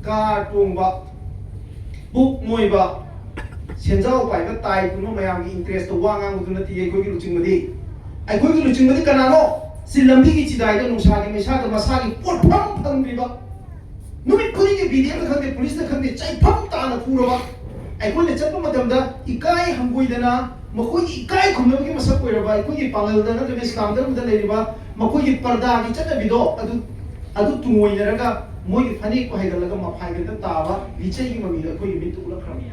car ꯇꯣꯡꯕ, book ꯃꯣꯏꯕ, ꯁꯦꯟꯖꯥꯎ ꯄꯥꯏꯕ, tie ꯄꯨꯟꯕ ꯃꯌꯥꯝꯒꯤ interestꯇ ꯋꯥ ꯉꯥꯡꯕꯗꯨ ꯅꯠꯇꯦ ꯑꯩꯈꯣꯏꯒꯤ ꯂꯨꯆꯤꯡꯕꯗꯤ꯫ ꯑꯩꯈꯣꯏꯒꯤ ꯂꯨꯆꯤꯡꯕꯗꯤ ꯀꯅꯥꯅꯣ? ꯁꯤ ꯂꯝꯕꯤꯒꯤ ꯆꯤꯗꯥꯏꯗ ꯅꯨꯡꯁꯥꯒꯤ ꯃꯩꯁꯥꯗ ꯃꯁꯥꯒꯤ ꯄꯣꯠꯐꯝ ꯐꯪꯗ꯭ꯔꯤꯕ, ꯅꯨꯃꯤꯠ ꯈꯨꯗꯤꯡꯒꯤ BDFꯅ ꯈꯪꯗꯦ, policeꯅ ꯈꯪꯗꯦ, ꯆꯩꯐꯝ ꯇꯥꯅ ꯐꯨꯔꯕ, ꯑꯩꯈꯣꯏꯅ ꯆꯠꯄ ꯃꯇꯝꯗ ꯏꯀꯥꯏ ꯍꯪꯒꯣꯏꯗꯅ, ꯃꯈꯣꯏꯒꯤ ꯏꯀꯥꯏ ꯈꯨꯝꯅꯕꯒꯤ ꯃꯁꯛ ꯑꯣꯏꯔꯕ, ꯑꯩꯈꯣꯏꯒꯤ ꯄꯥꯡꯒꯜꯗ ꯅꯠꯇ꯭ꯔꯒ ꯏꯁꯂꯥꯝ ꯙꯔꯃꯗ ꯂꯩꯔꯤꯕ ꯃꯈꯣꯏꯒꯤ ꯄꯔꯗꯥꯒꯤ ꯆꯠꯅꯕꯤꯗꯣ ꯑꯗꯨ, ꯑꯗꯨ ꯇꯨꯡꯑꯣꯏꯅꯔꯒ ꯃꯣꯏꯒꯤ ꯐꯅꯦꯛꯄꯨ ꯍꯥꯏꯒꯠꯂꯒ ꯃꯐꯥꯏꯒꯟꯗ ꯇꯥꯕ ꯂꯤꯆꯩꯒꯤ ꯃꯃꯤꯗꯣ ꯑꯩꯈꯣꯏꯒꯤ ꯃꯤꯠꯇ ꯎꯠꯂꯛꯈ꯭ꯔꯕꯅꯤ꯫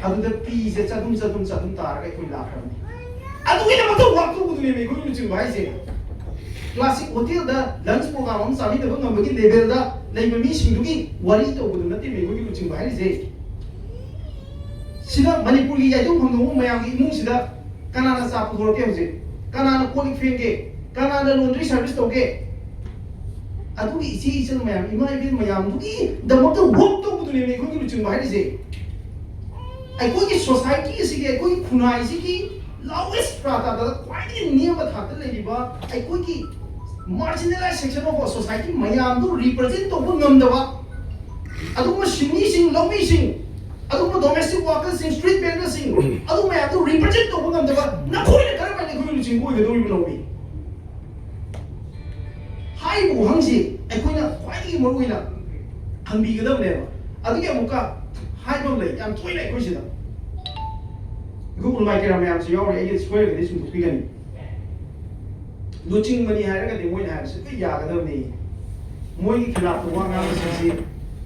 ꯑꯗꯨꯗ ꯄꯤꯁꯦ ꯆꯗꯨꯝ ꯆꯗꯨꯝ ꯆꯗꯨꯝ ꯇꯥꯔꯒ ꯑꯩꯈꯣꯏ ꯂꯥꯛꯈ꯭ꯔꯕꯅꯤ꯫ ꯑꯗꯨꯒꯤꯗꯃꯛꯇ work ꯇꯧꯕꯗꯨꯅꯦꯕ ꯑꯩꯈꯣꯏꯒꯤ ꯂꯨꯆꯤꯡꯕ ꯍꯥꯏꯁꯦ꯫ Classic hotelꯗ lunch program ꯑꯃ ꯆꯥꯃꯤꯟꯅꯕ ꯉꯝꯕꯒꯤ levelꯗ ꯂꯩꯕ ꯃꯤꯁꯤꯡꯗꯨꯒꯤ ꯋꯥꯔꯤ ꯇꯧꯕꯗꯨ ꯅꯠꯇꯦ ꯑꯩꯈꯣꯏꯒꯤ ꯂꯨꯆꯤꯡꯕ ꯍꯥꯏꯔꯤꯁꯦ꯫ ꯁꯤꯗ ꯃꯅꯤꯄꯨꯔꯒꯤ ꯌꯥꯏꯇꯣꯡ ꯐꯝꯗꯣꯡꯕ ꯃꯌꯥꯝꯒꯤ ꯏꯃꯨꯡꯁꯤꯗ ꯀꯅꯥꯅ ꯆꯥ ꯄꯨꯊꯣꯔꯛꯀꯦ ꯍꯧꯖꯤꯛ? ꯀꯅꯥꯅ ꯀꯣꯜ ꯂꯤꯛ ꯐꯦꯡꯒꯦ? ꯀꯅꯥꯅ laundry service ꯇꯧꯒꯦ? ꯑꯗꯨꯒꯤ ꯏꯆꯦ ꯏꯆꯜ ꯃꯌꯥꯝ, ꯏꯃꯥ ꯏꯕꯦꯟ ꯃꯌꯥꯝꯗꯨꯒꯤꯗꯃꯛꯇ work ꯇꯧꯕꯗꯨꯅꯦꯕ ꯑꯩꯈꯣꯏꯒꯤ ꯂꯨꯆꯤꯡꯕ ꯍꯥꯏꯔꯤꯁꯦ꯫ ꯑꯩꯈꯣꯏꯒꯤ society ꯑꯁꯤꯒꯤ, ꯑꯩꯈꯣꯏꯒꯤ ꯈꯨꯟꯅꯥꯏꯁꯤꯒꯤ Lowest strata ꯗ, ꯈ꯭ꯋꯥꯏꯗꯒꯤ ꯅꯦꯝꯕ ꯊꯥꯛꯇ ꯂꯩꯔꯤꯕ ꯑꯩꯈꯣꯏꯒꯤ marginalized section of our society ꯃꯌꯥꯝꯗꯨ represent ꯇꯧꯕ ꯉꯝꯗꯕ, ꯑꯗꯨꯒꯨꯝꯕ ꯁꯤꯟꯃꯤꯁꯤꯡ, ꯂꯧꯃꯤꯁꯤꯡ, ꯑꯗꯨꯒꯨꯝꯕ domestic workers ꯁꯤꯡ, street vendor ꯁꯤꯡ, ꯑꯗꯨ ꯃꯌꯥꯝꯗꯨ represent ꯇꯧꯕ ꯉꯝꯗꯕ ꯅꯈꯣꯏꯅ ꯀꯔꯝꯍꯥꯏꯅ ꯑꯩꯈꯣꯏ ꯂꯨꯆꯤꯡꯕ ꯑꯣꯏꯒꯗꯧꯔꯤꯕꯅꯣ? ꯍꯥꯏꯔꯤꯕ ꯋꯥꯍꯪꯁꯤ ꯑꯩꯈꯣꯏꯅ ꯈ꯭ꯋꯥꯏꯗꯒꯤ ꯃꯔꯨ ꯑꯣꯏꯅ ꯍꯪꯕꯤꯒꯗꯕꯅꯦꯕ꯫ ꯑꯗꯨꯒꯤ ꯑꯃꯨꯛꯀ ꯍꯥꯏꯕ ꯑꯃ ꯂꯩ, ꯌꯥꯝ ꯇꯣꯏꯅ ꯑꯩꯈꯣꯏ ꯁꯤꯗ, ꯑꯩꯈꯣꯏ ꯎꯂꯃꯥꯏ ꯀꯤꯔꯥꯝ ꯃꯌꯥꯝꯁꯨ ꯌꯥꯎꯔꯤ, ꯑꯩꯒꯤ ꯁꯣꯏꯔꯒꯗꯤ ꯆꯨꯝꯊꯣꯛꯄꯤꯒꯅꯤ꯫ ꯂꯨꯆꯤꯡꯕꯅꯤ ꯍꯥꯏꯔꯒꯗꯤ ꯃꯣꯏꯅ ꯍꯥꯏꯕꯁꯤ ꯂꯣꯏ ꯌꯥꯒꯗꯕꯅꯤ꯫ ꯃꯣꯏꯒꯤ ꯈꯤꯂꯥꯞꯇ ꯋꯥ ꯉꯥꯡꯕꯁꯤꯡꯁꯤ,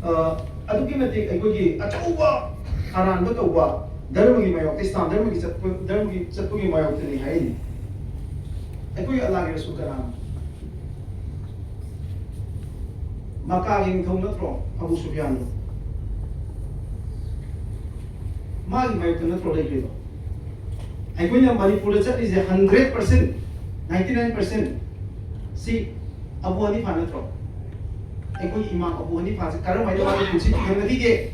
ꯑ, ꯑꯗꯨꯛꯀꯤ ꯃꯇꯤꯛ ꯑꯩꯈꯣꯏꯒꯤ ꯑꯆꯧꯕ ꯑꯔꯥꯟꯕ ꯇꯧꯕ, ꯙꯔꯃꯒꯤ ꯃꯥꯌꯣꯛꯇ, ꯏꯁꯂꯥꯝ ꯙꯔꯃꯒꯤ ꯆꯠꯄ, ꯙꯔꯃꯒꯤ ꯆꯠꯄꯒꯤ ꯃꯥꯌꯣꯛꯇꯅꯤ ꯍꯥꯏꯔꯤꯅꯤ꯫ ꯑꯩꯈꯣꯏ ꯑꯜꯂꯥꯍꯒꯤ ꯔꯁꯨꯜ ꯀꯅꯥꯅꯣ? ꯃꯀꯥꯒꯤ ꯅꯤꯡꯊꯧ ꯅꯠꯇ꯭ꯔꯣ ꯑꯕꯨ ꯁꯨꯐꯤꯌꯥꯟꯗꯣ? ꯃꯥꯒꯤ ꯃꯥꯌꯣꯛꯇ ꯅꯠꯇ꯭ꯔꯣ ꯂꯩꯈ꯭ꯔꯤꯗꯣ? ꯑꯩꯈꯣꯏꯅ ꯃꯅꯤꯄꯨꯔꯗ ꯆꯠꯂꯤꯁꯦ hundred percent, ninety nine percent ꯁꯤ ꯑꯕꯨ ꯍꯅꯤꯐꯥ ꯅꯠꯇ꯭ꯔꯣ? ꯑꯩꯈꯣꯏꯒꯤ ꯏꯃꯥꯝ ꯑꯕꯨ ꯍꯅꯤꯐꯥꯁꯦ ꯀꯔꯝ ꯍꯥꯏꯅ ꯃꯥꯒꯤ ꯄꯨꯟꯁꯤ ꯊꯤꯡꯍꯟꯅꯈꯤꯒꯦ?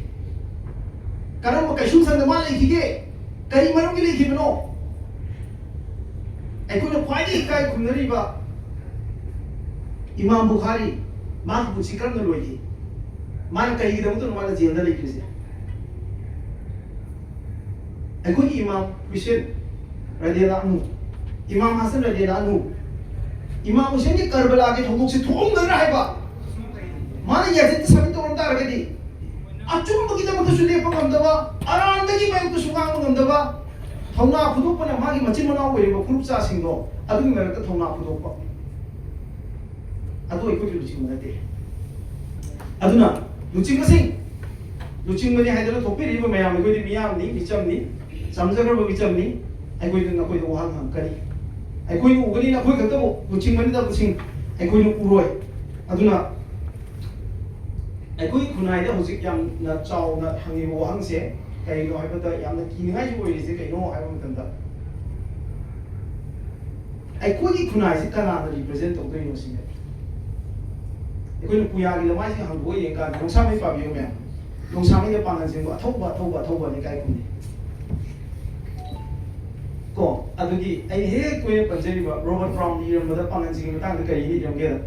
ꯀꯔꯝꯕ ꯀꯩꯁꯨꯝꯁꯪꯗ ꯃꯥ ꯂꯩꯈꯤꯒꯦ? ꯀꯔꯤ ꯃꯔꯝꯒꯤ ꯂꯩꯈꯤꯕꯅꯣ? ꯑꯩꯈꯣꯏꯅ ꯈ꯭ꯋꯥꯏꯗꯒꯤ ꯏꯀꯥꯏ ꯈꯨꯝꯅꯔꯤꯕ ꯏꯃꯥꯝ ꯕꯨꯈꯥꯔꯤ, ꯃꯥꯒꯤ ꯄꯨꯟꯁꯤ ꯀꯔꯝꯅ ꯂꯣꯏꯈꯤ? ꯃꯥꯅ ꯀꯔꯤꯒꯤꯗꯃꯛꯇꯅꯣ ꯃꯥꯅ ꯖꯦꯜꯗ ꯂꯩꯈ꯭ꯔꯤꯁꯦ? ꯑꯩꯈꯣꯏꯒꯤ ꯏꯃꯥꯝ ꯍꯨꯁꯦꯟ ꯔꯗꯤꯌꯜꯂꯥꯍꯨ ꯑꯟꯍꯨ, ꯏꯃꯥꯝ ꯍꯁꯟ ꯔꯗꯤꯌꯜꯂꯥꯍꯨ ꯑꯟꯍꯨ, ꯏꯃꯥꯝ ꯍꯨꯁꯦꯟꯒꯤ ꯀꯔꯕꯂꯥꯒꯤ ꯊꯧꯗꯣꯛꯁꯦ ꯊꯣꯛꯑꯝꯒꯗ꯭ꯔꯥ ꯍꯥꯏꯕ? ꯃꯥꯅ ꯌꯥꯖꯤꯠꯇ ꯁꯥꯃꯤꯠ ꯇꯧꯔꯝ ꯇꯥꯔꯒꯗꯤ, ꯑꯆꯨꯝꯕꯒꯤꯗꯃꯛꯇꯁꯨ ꯂꯦꯞꯄ ꯉꯝꯗꯕ, ꯑꯔꯥꯟꯕꯒꯤ ꯃꯥꯌꯣꯛꯇꯁꯨ ꯉꯥꯡꯕ ꯉꯝꯗꯕ, ꯊꯧꯅꯥ ꯐꯨꯗꯣꯛꯄꯅ ꯃꯥꯒꯤ ꯃꯆꯤꯟ ꯃꯅꯥꯎ ꯑꯣꯏꯔꯤꯕ ꯐꯨꯔꯨꯞ ꯆꯥꯁꯤꯡꯗꯣ ꯑꯗꯨꯒꯤ ꯃꯔꯛꯇ ꯊꯧꯅꯥ ꯐꯨꯗꯣꯛꯄ꯫ ꯑꯗꯨ ꯑꯩꯈꯣꯏꯒꯤ ꯂꯨꯆꯤꯡꯕ ꯅꯠꯇꯦ꯫ ꯑꯗꯨꯅ ꯂꯨꯆꯤꯡꯕꯁꯤꯡ, ꯂꯨꯆꯤꯡꯕꯅꯤ ꯍꯥꯏꯗꯅ ꯊꯣꯛꯄꯤꯔꯤꯕ ꯃꯌꯥꯝ, ꯑꯩꯈꯣꯏꯗꯤ ꯃꯤꯌꯥꯝꯅꯤ, ꯃꯤꯆꯝꯅꯤ, ꯆꯝꯖꯈ꯭ꯔꯕ ꯃꯤꯆꯝꯅꯤ꯫ ꯑꯩꯈꯣꯏꯗ, ꯅꯈꯣꯏꯗ ꯋꯥꯍꯪ ꯍꯪꯉꯛꯀꯅꯤ꯫ ꯑꯩꯈꯣꯏꯅ ꯎꯒꯅꯤ, ꯅꯈꯣꯏ ꯈꯛꯇꯕꯨ ꯂꯨꯆꯤꯡꯕ ꯅꯠꯇꯕꯁꯤꯡ ꯑꯩꯈꯣꯏꯅ ꯎꯔꯣꯏ꯫ ꯑꯗꯨꯅ ꯑꯩꯈꯣꯏꯒꯤ ꯈꯨꯟꯅꯥꯏꯗ ꯍꯧꯖꯤꯛ ꯌꯥꯝꯅ ꯆꯥꯎꯅ ꯍꯪꯉꯤꯕ ꯋꯥꯍꯪꯁꯦ ꯀꯔꯤꯅꯣ ꯍꯥꯏꯕꯗ, ꯌꯥꯝꯅ ꯀꯤꯅꯤꯡꯉꯥꯏꯁꯨ ꯑꯣꯏꯔꯤꯁꯦ ꯀꯩꯅꯣ ꯍꯥꯏꯕ ꯃꯇꯝꯗ, ꯑꯩꯈꯣꯏꯒꯤ ꯈꯨꯟꯅꯥꯏꯁꯤ ꯀꯅꯥꯅ represent ꯇꯧꯗꯣꯏꯅꯣ ꯁꯤꯅꯦ꯫ ꯑꯩꯈꯣꯏꯅ ꯄꯨꯌꯥꯒꯤ ꯂꯃꯥꯏꯁꯤꯡ ꯍꯥꯡꯗꯣꯛꯑ ꯌꯦꯡꯀꯥꯟꯗ, ꯅꯣꯡꯁꯥꯃꯩ ꯄꯥꯕꯤꯌꯨ ꯃꯌꯥꯝ, ꯅꯣꯡꯁꯥꯃꯩꯒ ꯄꯥꯡꯒꯜꯁꯤꯡꯕꯨ ꯑꯊꯧꯕ, ꯑꯊꯧꯕ, ꯑꯊꯧꯕ ꯂꯩꯀꯥꯏ ꯈꯨꯟꯅꯤ꯫ ꯀꯣ, ꯑꯗꯨꯒꯤ ꯑꯩ ꯍꯦꯛ ꯀꯨꯏꯅ ꯄꯟꯖꯔꯤꯕ ꯔꯣꯕꯔꯠ ꯕ꯭ꯔꯥꯎꯟ ꯏꯔꯝꯕꯗ ꯄꯥꯡꯒꯜꯁꯤꯡꯒꯤ ꯃꯇꯥꯡꯗ ꯀꯔꯤꯅ ꯏꯔꯝꯒꯦꯗ,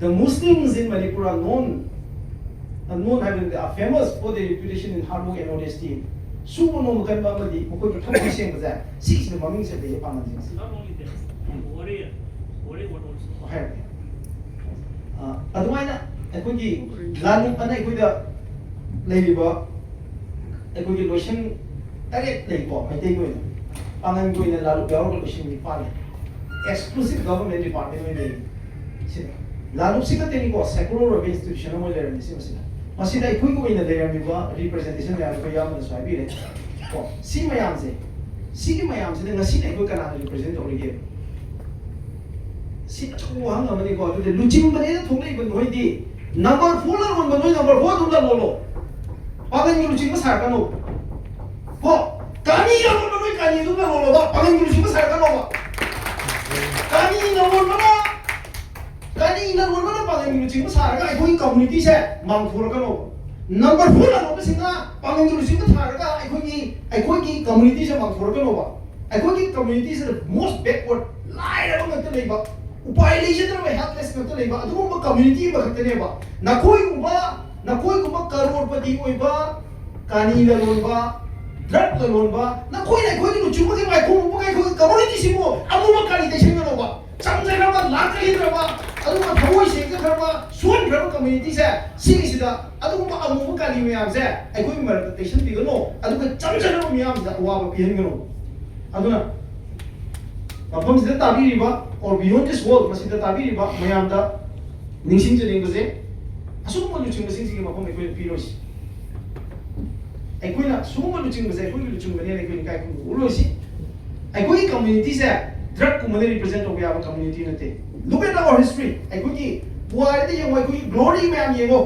"The Muslims in Manipur are known, are known ꯍꯥꯏꯕꯗꯤ are famous for their reputation in hard work and honesty." ꯁꯨꯕ ꯅꯣꯝꯕ ꯀꯟꯕ ꯑꯃꯗꯤ ꯃꯈꯣꯏꯒꯤ ꯊꯃꯣꯏ ꯁꯦꯡꯕꯁꯦ, ꯁꯤꯁꯤꯅ ꯃꯃꯤꯡ ꯆꯠꯂꯦ ꯄꯥꯡꯒꯜꯁꯤꯡꯁꯦ꯫ Not only this, warrior, warrior what also. ꯍꯥꯏꯔꯒꯦ꯫ ꯑ, ꯑꯗꯨꯃꯥꯏꯅ ꯑꯩꯈꯣꯏꯒꯤ ꯂꯥꯟꯃꯤꯄꯟ ꯑꯩꯈꯣꯏꯗ ꯂꯩꯔꯤꯕ ꯑꯩꯈꯣꯏꯒꯤ ꯂꯣꯏꯁꯪ ꯇꯔꯦꯠ ꯂꯩꯀꯣ, ꯃꯩꯇꯩꯒꯤ ꯑꯣꯏꯅ꯫ ꯄꯥꯡꯒꯜꯒꯤ ꯑꯣꯏꯅ ꯂꯥꯂꯨꯞ ꯌꯥꯎꯔꯒ ꯂꯣꯏꯁꯪ ꯅꯤꯄꯥꯟ ꯂꯩ꯫ Exclusive government department ꯑꯣꯏꯅ ꯂꯩꯔꯤ꯫ ꯁꯤꯗ ꯂꯥꯂꯨꯞꯁꯤ ꯈꯛꯇꯅꯤꯀꯣ, secular ꯑꯣꯏꯕ institution ꯑꯃ ꯑꯣꯏꯅ ꯂꯩꯔꯝꯃꯤꯁꯤ꯫ ꯃꯁꯤꯗ, ꯃꯁꯤꯗ ꯑꯩꯈꯣꯏꯒꯤ ꯑꯣꯏꯅ ꯂꯩꯔꯝꯃꯤꯕ representation ꯃꯌꯥꯝ ꯑꯩꯈꯣꯏ ꯏꯌꯥꯝꯕꯅꯁꯨ ꯍꯥꯏꯕꯤꯔꯦ꯫ ꯀꯣ, ꯁꯤ ꯃꯌꯥꯝꯁꯦ, ꯁꯤꯒꯤ ꯃꯌꯥꯝꯁꯤꯗ ꯉꯁꯤꯅ ꯑꯩꯈꯣꯏ ꯀꯅꯥꯅ represent ꯇꯧꯔꯤꯒꯦ? ꯁꯤ ꯑꯆꯧꯕ ꯋꯥꯍꯪ ꯑꯃꯅꯤꯀꯣ꯫ ꯑꯗꯨꯗꯤ ꯂꯨꯆꯤꯡꯕꯅꯦꯅ ꯊꯣꯛꯂꯛꯏꯕ ꯅꯣꯏꯗꯤ number four ꯂꯂꯣꯟꯕ ꯅꯣꯏ number four ꯑꯗꯨꯝ ꯂꯂꯣꯜꯂꯣ꯫ ꯄꯥꯡꯒꯜꯒꯤ ꯂꯨꯆꯤꯡꯕ ꯁꯥꯔꯛꯀꯅꯣ꯫ ꯀꯣ, ꯀꯥꯅꯤ ꯂꯂꯣꯟꯕ ꯅꯣꯏ ꯀꯥꯅꯤ ꯑꯗꯨꯝ ꯂꯂꯣꯜꯂꯣꯕ꯫ ꯄꯥꯡꯒꯜꯒꯤ ꯂꯨꯆꯤꯡꯕ ꯁꯥꯔꯛꯀꯅꯣꯕ꯫ ꯀꯥꯅꯤ ꯂꯂꯣꯟꯕꯅ, ꯀꯥꯅꯤ ꯂꯂꯣꯟꯕꯅ ꯄꯥꯡꯒꯜꯒꯤ ꯂꯨꯆꯤꯡꯕ ꯁꯥꯔꯒ ꯑꯩꯈꯣꯏꯒꯤ community ꯁꯦ ꯃꯥꯡꯊꯣꯔꯛꯀꯅꯣꯕ꯫ Number four ꯂꯂꯣꯟꯕꯁꯤꯡꯅ ꯄꯥꯡꯒꯜꯒꯤ ꯂꯨꯆꯤꯡꯕ ꯁꯥꯔꯒ ꯑꯩꯈꯣꯏꯒꯤ, ꯑꯩꯈꯣꯏꯒꯤ community ꯁꯦ ꯃꯥꯡꯊꯣꯔꯛꯀꯅꯣꯕ꯫ ꯑꯩꯈꯣꯏꯒꯤ community ꯁꯤꯗ most backward, ꯂꯥꯏꯔꯕ ꯉꯥꯛꯇ ꯂꯩꯕ, ꯎꯄꯥꯏ ꯂꯩꯖꯗ꯭ꯔꯕ, helpless ꯉꯥꯛꯇ ꯂꯩꯕ ꯑꯗꯨꯒꯨꯝꯕ community ꯑꯃꯈꯛꯇꯅꯦꯕ꯫ ꯅꯈꯣꯏꯒꯨꯝꯕ, ꯅꯈꯣꯏꯒꯨꯝꯕ ꯀꯔꯣꯔꯄꯇꯤ ꯑꯣꯏꯕ, ꯀꯥꯅꯤ ꯂꯂꯣꯟꯕ, drug ꯂꯂꯣꯟꯕ, ꯅꯈꯣꯏꯅ ꯑꯩꯈꯣꯏꯒꯤ ꯂꯨꯆꯤꯡꯕꯒꯤ ꯃꯥꯏꯈꯣꯡ ꯎꯞꯄꯒ ꯑꯩꯈꯣꯏꯒꯤ community ꯁꯤꯕꯨ ꯑꯃꯨꯕ ꯀꯥꯂꯤ ꯇꯩꯁꯟꯒꯅꯣꯕ꯫ ꯆꯪꯖꯈ꯭ꯔꯕ, ꯂꯥꯛꯆꯈꯤꯗ꯭ꯔꯕ, ꯑꯗꯨꯒꯨꯝꯕ ꯊꯃꯣꯏ ꯁꯦꯡꯖꯈ꯭ꯔꯕ, ꯁꯣꯟꯈ꯭ꯔꯕ community ꯁꯦ, ꯁꯤꯒꯤꯁꯤꯗ ꯑꯗꯨꯒꯨꯝꯕ ꯑꯃꯨꯕ ꯀꯥꯂꯤ ꯃꯌꯥꯝꯁꯦ ꯑꯩꯈꯣꯏꯒꯤ ꯃꯔꯛꯇ ꯇꯩꯁꯟꯕꯤꯒꯅꯨ, ꯑꯗꯨꯒ ꯆꯪꯖꯈ꯭ꯔꯕ ꯃꯤꯌꯥꯝꯁꯤꯗ ꯑꯋꯥꯕ ꯄꯤꯍꯟꯒꯅꯨ꯫ ꯑꯗꯨꯅ ꯃꯐꯝꯁꯤꯗ ꯇꯥꯕꯤꯔꯤꯕ, or beyond this world, ꯃꯁꯤꯗ ꯇꯥꯕꯤꯔꯤꯕ ꯃꯌꯥꯝꯗ ꯅꯤꯡꯁꯤꯡꯖꯅꯤꯡꯕꯁꯦ, ꯑꯁꯤꯒꯨꯝꯕ ꯂꯨꯆꯤꯡꯕꯁꯤꯡꯁꯤꯒꯤ ꯃꯐꯝ ꯑꯩꯈꯣꯏꯅ ꯄꯤꯔꯣꯏꯁꯤ꯫ ꯑꯩꯈꯣꯏꯅ ꯁꯤꯒꯨꯝꯕ ꯂꯨꯆꯤꯡꯕꯁꯦ ꯑꯩꯈꯣꯏꯒꯤ ꯂꯨꯆꯤꯡꯕꯅꯦꯅ ꯑꯩꯈꯣꯏꯅ ꯏꯀꯥꯏ ꯈꯨꯝꯅꯕ ꯎꯠꯂꯣꯏꯁꯤ꯫ ꯑꯩꯈꯣꯏꯒꯤ community ꯁꯦ drug ꯀꯨꯝꯕꯅ represent ꯇꯧꯕ ꯌꯥꯕ community ꯅꯠꯇꯦ꯫ Look at our history. ꯑꯩꯈꯣꯏꯒꯤ ꯄꯨꯋꯥꯔꯤꯗ ꯌꯦꯡꯉꯣ, ꯑꯩꯈꯣꯏꯒꯤ glory ꯃꯌꯥꯝ ꯌꯦꯡꯉꯣ꯫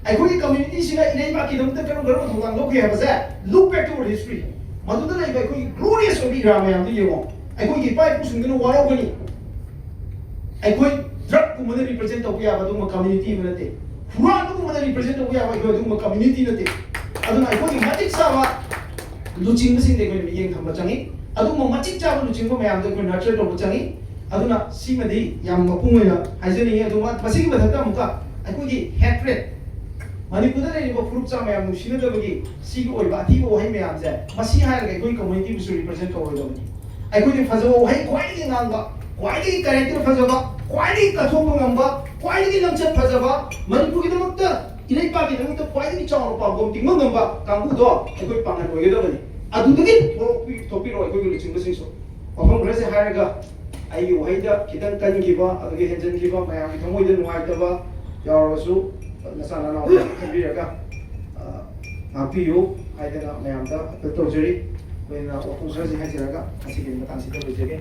ꯑꯩꯈꯣꯏꯒꯤ community ꯁꯤꯅ ꯏꯔꯩꯕꯥꯛꯀꯤꯗꯃꯛꯇ ꯀꯔꯝ ꯀꯔꯝꯕ ꯊꯧꯗꯥꯡ ꯂꯧꯈꯤ ꯍꯥꯏꯕꯁꯦ, look back to our history. ꯃꯗꯨꯗ ꯂꯩꯕ ꯑꯩꯈꯣꯏꯒꯤ glorious ꯑꯣꯏꯕ ꯏꯔꯥ ꯃꯌꯥꯝꯗꯨ ꯌꯦꯡꯉꯣ꯫ ꯑꯩꯈꯣꯏꯒꯤ ꯏꯄꯥ ꯏꯄꯨꯁꯤꯡꯗꯨꯅ ꯋꯥꯔꯧꯒꯅꯤ꯫ ꯑꯩꯈꯣꯏ drug ꯀꯨꯝꯕꯅ represent ꯇꯧꯕ ꯌꯥꯕ ꯑꯗꯨꯒꯨꯝꯕ community ꯑꯃ ꯅꯠꯇꯦ꯫ ꯍꯨꯔꯥꯟꯕꯒꯨꯝꯕꯅ represent ꯇꯧꯕ ꯌꯥꯕ ꯑꯩꯈꯣꯏ ꯑꯗꯨꯒꯨꯝꯕ community ꯅꯠꯇꯦ꯫ ꯑꯗꯨꯅ ꯑꯩꯈꯣꯏꯒꯤ ꯃꯇꯤꯛ ꯆꯥꯕ ꯂꯨꯆꯤꯡꯕꯁꯤꯡꯗ ꯑꯩꯈꯣꯏꯅ ꯃꯤꯠꯌꯦꯡ ꯊꯝꯕ ꯆꯪꯉꯤ꯫ ꯑꯗꯨꯒꯨꯝꯕ ꯃꯇꯤꯛ ꯆꯥꯕ ꯂꯨꯆꯤꯡꯕ ꯃꯌꯥꯝꯗꯣ ꯑꯩꯈꯣꯏ nurture ꯇꯧꯕ ꯆꯪꯉꯤ꯫ ꯑꯗꯨꯅ ꯁꯤꯃꯗꯤ ꯌꯥꯝ ꯃꯄꯨꯡ ꯑꯣꯏꯅ ꯍꯥꯏꯖꯅꯤꯡꯉꯤ꯫ ꯑꯗꯨꯒ ꯃꯁꯤꯒꯤ ꯃꯊꯛꯇ ꯑꯃꯨꯛꯀ ꯑꯩꯈꯣꯏꯒꯤ hatred, ꯃꯅꯤꯄꯨꯔꯗ ꯂꯩꯔꯤꯕ ꯐꯨꯔꯨꯞ ꯆꯥ ꯃꯌꯥꯝ ꯅꯨꯡꯁꯤꯅꯗꯕꯒꯤ ꯁꯤꯒꯤ ꯑꯣꯏꯕ ꯑꯊꯤꯕ ꯋꯥꯍꯩ ꯃꯌꯥꯝꯁꯦ, ꯃꯁꯤ ꯍꯥꯏꯔꯒ ꯑꯩꯈꯣꯏ community ꯕꯨꯁꯨ represent ꯇꯧꯔꯣꯏꯗꯕꯅꯤ꯫ ꯑꯩꯈꯣꯏꯗꯤ ꯐꯖꯕ ꯋꯥꯍꯩ ꯈ꯭ꯋꯥꯏꯗꯒꯤ ꯉꯥꯡꯕ, ꯈ꯭ꯋꯥꯏꯗꯒꯤ character ꯐꯖꯕ, ꯈ꯭ꯋꯥꯏꯗꯒꯤ ꯀꯠꯊꯣꯛꯄ ꯉꯝꯕ, ꯈ꯭ꯋꯥꯏꯗꯒꯤ ꯂꯝꯆꯠ ꯐꯖꯕ, ꯃꯅꯤꯄꯨꯔꯒꯤꯗꯃꯛꯇ, ꯏꯔꯩꯄꯥꯛꯀꯤꯗꯃꯛꯇ ꯈ꯭ꯋꯥꯏꯗꯒꯤ ꯆꯥꯎꯅ ꯄꯥꯝꯕꯣꯝ ꯇꯤꯡꯕ ꯉꯝꯕ ꯀꯥꯡꯕꯨꯗꯣ ꯑꯩꯈꯣꯏ ꯄꯥꯡꯒꯜ ꯑꯣꯏꯒꯗꯕꯅꯤ꯫ ꯑꯗꯨꯗꯒꯤ ꯊꯣꯛꯄꯤ-, ꯊꯣꯛꯄꯤꯔꯣ ꯑꯩꯈꯣꯏꯒꯤ ꯂꯨꯆꯤꯡꯕꯁꯤꯡꯁꯨ꯫ ꯋꯥꯐꯝ ꯈꯔꯁꯦ ꯍꯥꯏꯔꯒ ꯑꯩꯒꯤ ꯋꯥꯍꯩꯗ ꯈꯤꯇꯪ ꯀꯟꯈꯤꯕ, ꯑꯗꯨꯒ ꯍꯦꯟꯖꯟꯈꯤꯕ, ꯃꯌꯥꯝꯒꯤ ꯊꯃꯣꯏꯗ ꯅꯨꯡꯉꯥꯏꯇꯕ ꯌꯥꯎꯔꯕꯁꯨ ꯅꯆꯥ ꯅꯅꯥꯎꯗ ꯈꯟꯕꯤꯔꯒ, ꯑ, ꯉꯥꯛꯄꯤꯌꯨ ꯍꯥꯏꯗꯅ ꯃꯌꯥꯝꯗ appeal ꯇꯧꯖꯔꯤ꯫ ꯑꯩꯈꯣꯏꯅ ꯋꯥꯐꯝ ꯈꯔꯁꯦ ꯍꯥꯏꯖꯔꯒ ꯉꯁꯤꯒꯤ ꯃꯇꯥꯡꯁꯤꯗ ꯂꯣꯏꯖꯒꯦ꯫